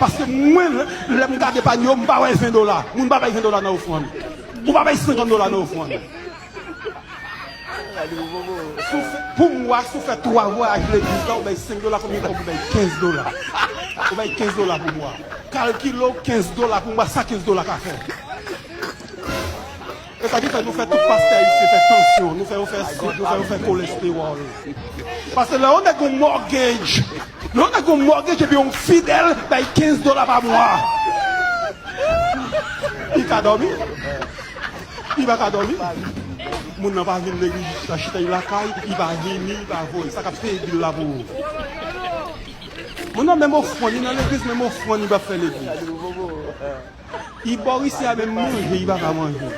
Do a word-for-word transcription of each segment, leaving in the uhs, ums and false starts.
Paske mwen, lè, lè m gade panye yo, m pa wè ven dola. Moun pa bay ven dola nan ofrann. Ou pa bay senkant dola nan ofrann. Si w fè, pou mwa, si w fè twa vwayaj legliz la, ou bay senk dola, konbyen kòb ou bay? Kenz dola. Ou bay kenz dola pou mwa. Kalkile w kenz dola pou mwa, sa kenz dola ka fè. E sa ki fè nou fè tout pastè isi fè tansyon, nou fè yo fè sik, nou fè yo fè kolestewòl. Paske lè yon nèg yon mortgage, lè yon nèg yon mortgage epi yon fidèl bay kenz dola pa mwa. Li ka dòmi? Li pa ka dòmi. Moun nan pa vin legliz, li chita, chita lakay, li pa vini, li pa voye. Sa k ap peye bil la pou ou. Moun nan menm ofrann, li nan legliz, menm ofrann, li pa fè legliz. Li bò isi a menm manje, li pa ka manje.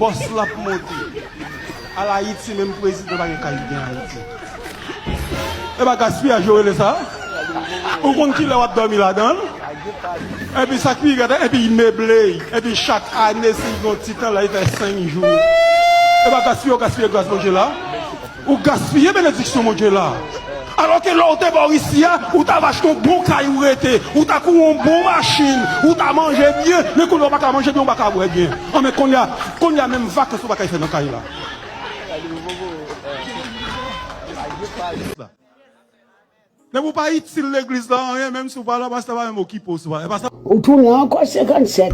Bòs la ap monte. Al Ayiti, menm prezidan pa gen kay li gen Ayiti. E pa gaspiyaj yo rele sa? Ou konn kilè w ap dòmi ladan l? Epi sa k pi rèd, epi l meble, epi chak ane, si l gen yon ti tan la, li fè senk jou. E pa gaspiye, w gaspiye gras Bondye la? Ou gaspiye benediksyon Bondye la. Alò ke lè w te bò isi a, ou ta va achte yon bon kay ou rete, ou ta kouri yon bon machin, ou ta manje byen, men kounye a w pa ka manje byen, ou pa ka bwè byen. An men kounye a, kounye a menm vakans ou pa ka fè nan kay la. Depi w pa itil legliz la anyen, menm si w pa la, pastè pa menm okipe w, si w pa la. Pastè Ou tounen ankò senkannsèt.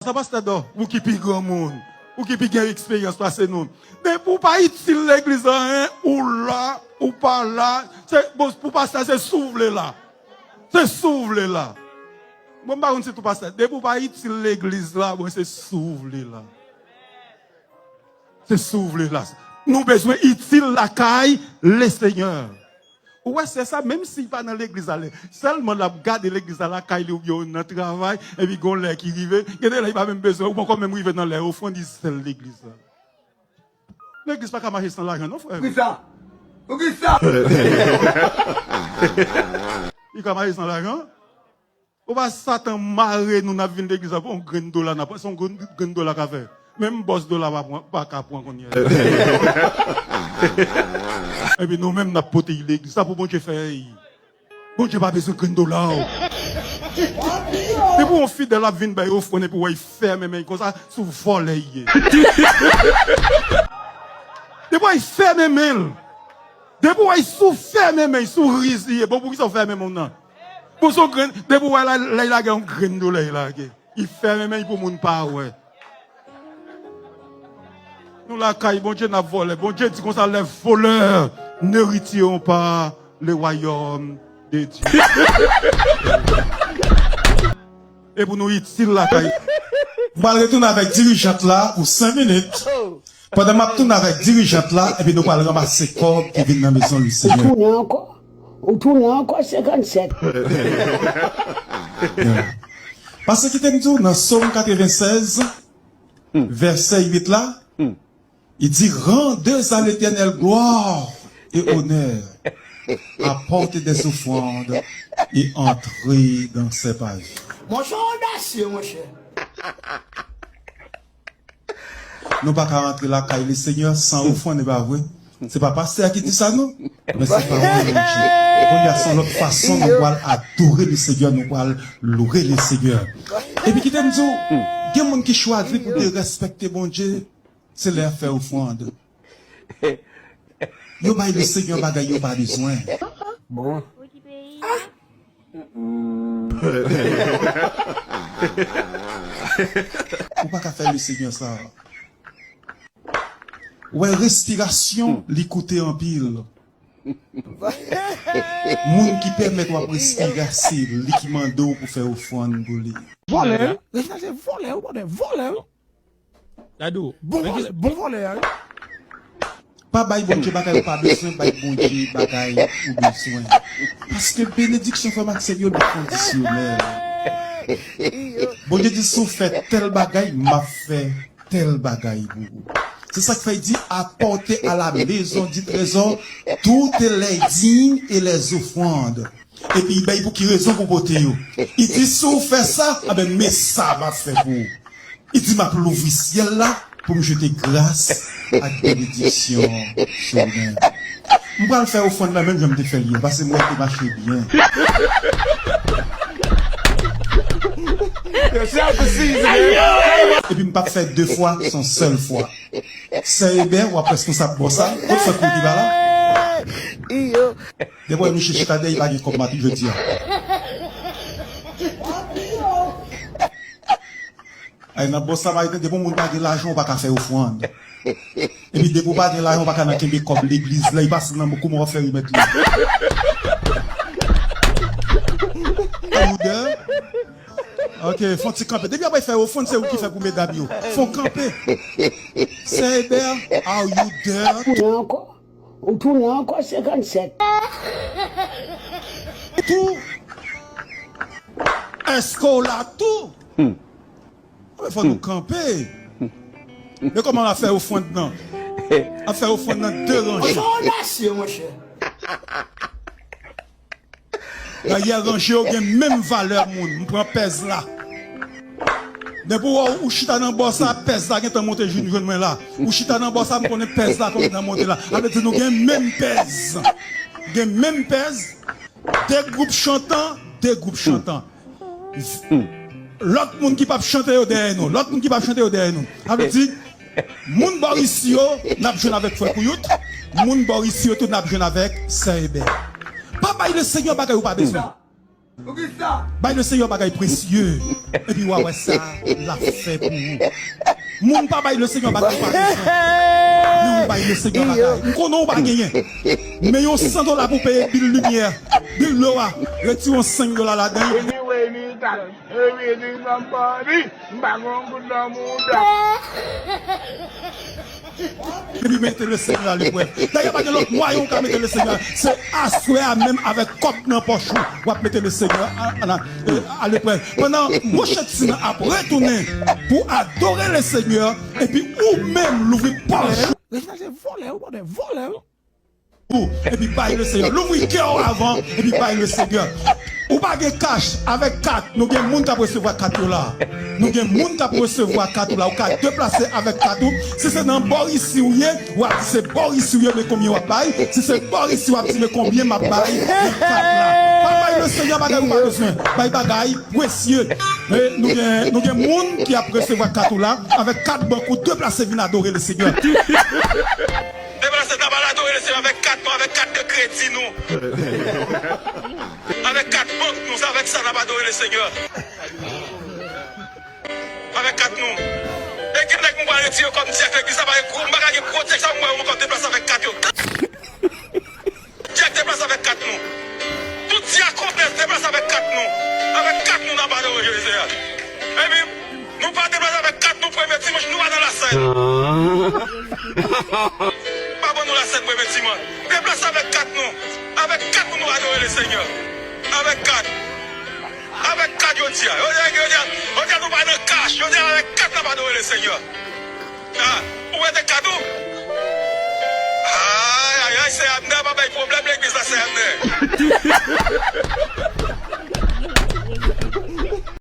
Sa pastè Dò, ou ki pi granmoun, ou ki pi gen eksperyans pase nou. Depi w pa itil legliz la, hein, ou la, ou pa la, se, bon, pou pastè, se si w vle la. Se si w vle la. Mwen, m pa konn si tout pastè, depi w pa itil legliz la, bon, se si w vle la. Se si w vle la. Nou bezwen itil lakay Lesenyè. Ou wè, sè sa, menm si l pa nan legliz la, lè, sèlman l ap gade legliz la lakay li oubyen nan travay, epi gon lè ki rive, gen de lè li pa menm bezwen, ou poko menm rive nan lè ofrann, li sèl legliz la. Legliz pa ka mache san lajan, non, frè. Poukisa? Poukisa? Li ka mache san lajan? Ou pa Satan mare nou, n ap vin legliz la, pou yon grenn dola, n ap, se yon grenn, grenn dola ka fè. Menm bòs dola pa pran, pa ka pran kounye a. Epi nou menm, n ap pote legliz la pou Bondye fè. Bondye pa bezwen grenn dola w. Depi yon fidèl ap vin bay ofrann epi w wè l fèmen men l konsa, se yon vòlè l ye. Depi w wè l fèmen men l, depi w wè l sou fèmen men l, sou riz li ye, bon, poukisa w fèmen moun nan? Bon, se yon grenn, depi w wè lè, lè l lage yon grenn dola, l lage. Li fèmen men l pou moun pa wè. Nou lakay Bondye, n ap vòlè. Bondye di konsa, les voleurs n'hériteront pas le royaume de Dieu. E pou nou itil lakay. M pral retounen avèk dirijant la pou senk minit. Pandan m ap tounen avèk dirijant la, epi nou pral ranmase kòb ki vin nan mezon Lesenyè. Ou tounen ankò. Ou tounen ankò senkannsèt. Paske kite m di w, nan Sòm katrevennsèz, vèsè uit la, li di, rendez à l'Éternel gloire et honneur, apportez des offrandes et entrez dans ses palais. Monchè, odasye, monchè. Nou pa ka rantre lakay Lesenyè san ofrann, e pa vre? Se pa pastè a ki di sa, non. Men se pawòl Bondye. Kounye a, se yon lòt fason nou pral adore Lesenyè, nou pral loure Lesenyè. Epi kite m di w, gen moun ki chwazi pou derespekte Bondye, se lè y ap fè ofrann. Yo bay Lesenyè bagay yo pa bezwen. Bon. Ou pa ka fè Lesenyè sa. Ou wè, respirasyon, li koute anpil. Moun ki pèmèt w ap respire, se li ki mande w pou fè ofrann pou li. Vòlè, Reginald se vòlè, ou konnen, vòlè. Dadou, bon vòlè, bon vòlè a, wi. Pa bay Bondye bagay ou pa bezwen, bay Bondye bagay ou bezwen. Paske benediksyon, frè m ak sè m yo, li kondisyonèl. Bondye di, si w fè tèl bagay, m ap fè tèl bagay pou ou. Se sa k fè l di, apportez à la maison du trésor toutes les dîmes et les offrandes. Epi bay pou ki rezon pou pote yo. Li di, si w fè sa, a ben, men sa m ap fè pou ou. Li di, m ap louvri syèl la pou m jete gras ak benediksyon sou ou menm. M pral fè ofrann nan menm jan m te fè l ye, paske m wè l te mache byen. Epi m p ap fè de fwa, se yon sèl fwa. Sè Ebè, w ap reskonsab bò sa. Kot frè Koudi pa la? Depi w wè misye chita dèyè, li pa gen kòb maten jodi a. Ay, nan bò Samariten, depi yon moun pa gen lajan, ou pa ka fè ofrann. Epi depi w pa gen lajan, ou pa ka nan kenbe kòb legliz la, li pase nan men w, kòman w ap fè remèt li? Are you there? Ok, fè yon ti kanpe. Depi apre fè ofrann, se ou ki fè pou medam yo. Fè yon kanpe. Sè Ebè, are you there? Tounen ankò. Ou tounen ankò senkannsèt. Tou. Èske w la tou? Fò nou kanpe. Men kòman l ap fè ofrann nan? L ap fè ofrann nan de ranje. Fò odasye, monchè. Dayè, ranje yo gen menm valè, moun. M pran pèz la. Depi w wè ou chita nan bò sa, pèz la gentan monte jwenn, jwenn mwen la. Ou chita nan bò sa, m konnen pèz la konn nan monte la. Sa vle di nou gen menm pèz. Gen menm pèz. De gwoup chantan, de gwoup chantan. Lòt moun ki p ap chante yo dèyè nou. Lòt moun ki p ap chante yo dèyè nou. Sa vle di, moun bò isi yo, n ap jwenn avèk frè Kouyout. Moun bò isi yo tou, n ap jwenn avèk sè Ebè. Pa bay Lesenyè bagay ou pa bezwen. Bay Lesenyè bagay presye. Epi w a wè sa l ap fè pou ou. Moun pa bay Lesenyè bagay ou pa bezwen. Men ou bay Lesenyè bagay. M konnen ou pa genyen. Men yon san dola pou peye bil limyè, bil dlo a. Retire yon senk dola ladan l. Anyway, mi ta, anyway, mi ta, m pa gon goud nan mouda. Epi mete Lesenyè a leprèv. Dayè, pa gen lòt mwayen ou ka mete Lesenyè a. Se aswè a menm avèk kòb nan pòch ou, w ap mete Lesenyè a, a, a, e, a leprèv. Pandan Rochetina ap retounen pou adore Lesenyè, epi ou menm louvri pòch ou. Rejina se vòlè, ou konnen vòlè, wi. Epi bay Lesenyè. Louvri kè w avan, epi bay Lesenyè. Ou pa gen kach, avèk kat, nou gen moun k ap resevwa kat yo la. Nou gen moun k ap resevwa kat ou la. Ou ka deplase avèk kat ou. Si se nan bò isi ou ye, w ap di se bò isi ou ye, men konbyen w ap bay. Si se bò isi, w ap di men konbyen m ap bay nan kat la. Pa bay Lesenyè bagay ou pa bezwen. Bay bagay presye. Men nou gen, nou gen moun ki ap resevwa kat ou la. Avèk kat bank ou, deplase vin adore Lesenyè. Deplase, n ap al adore Lesenyè avèk kat nou, avèk kat de kredi nou. Avèk kat bank nou, se avèk sa n ap adore Lesenyè. Avèk kat nou. E gen nèg mwen pral retire kòb m di ak legliz la, pa gen gwo, m pa ka gen gwo dyèk sa mwen wè yo ankò deplase avèk kat yo. Dyèk deplase avèk kat nou. Tout dyakonès deplase avèk kat nou. Avèk kat nou n ap adore Jezi a. Epi, nou pa deplase avèk kat nou premye dimanch, nou pa nan lasèn. Pa ban nou lasèn premye dimanch. Deplase avèk kat nou. Avèk kat nou, nou adore Lesenyè. Avèk kat. Avèk kat jodi a. Jodi a, jodi a, jodi a nou pa nan kach. Jodi a avèk kat n ap adore Lesenyè. Ah, ou mete kat ou?